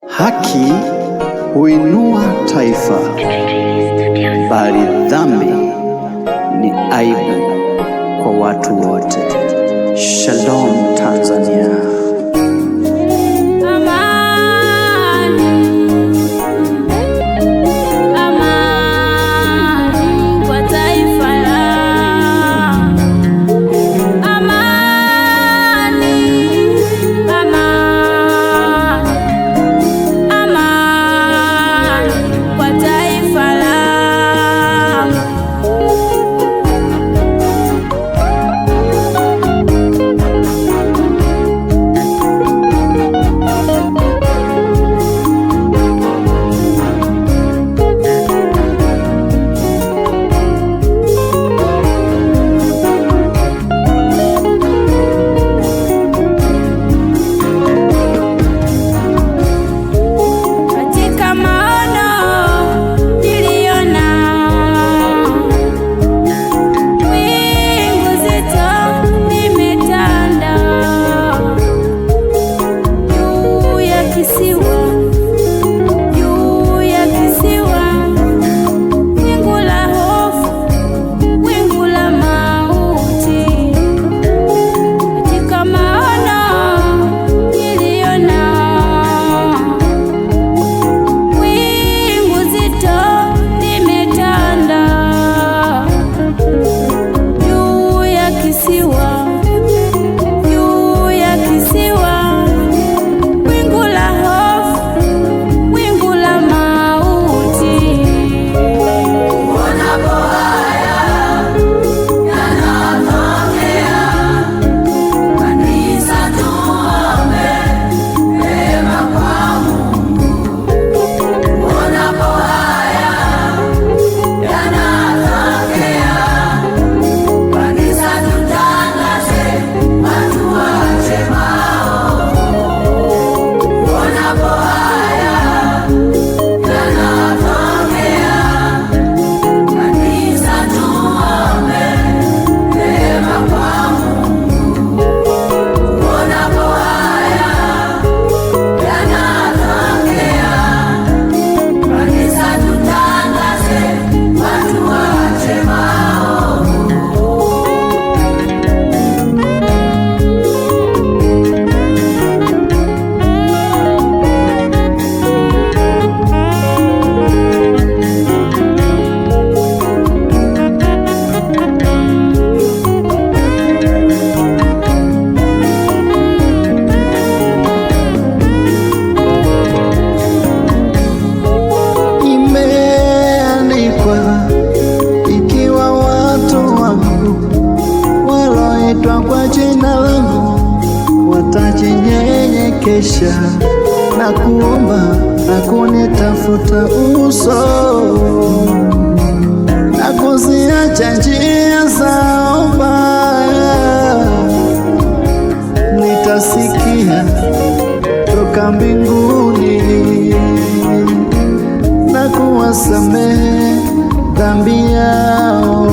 Haki huinua taifa, bali dhambi ni aibu kwa watu wote. Shalom Tanzania. Amani, amani kwa taifa langu. Amani, amani, amani kwa taifa langu. Katika maono niliona wingu zito limetanda juu ya kisiwa, juu ya kisiwa, wingu la hofu, wingu la mauti. Katika maono niliona wingu zito limetanda juu ya kisiwa, juu ya kisiwa, wingu la hofu, wingu la mauti. Uonapo haya yanatokea, kanisa tuombe rehema kwa Mungu. Uonapo haya yanatokea, kanisa tutangaze, watu waache maovu. Uonapo haya yanatokea, kanisa tuombe rehema kwa Mungu. Uonapo haya yanatokea, kanisa tutangaze, watu waache maovu. Imeandikwa, ikiwa watu wangu waloitwa kwa jina langu watajinyenyekesha na kuomba na kunitafuta uso na kuziacha njia zao mbaya, nitasikia toka mbinguni na kuwasamehe dhambi yao.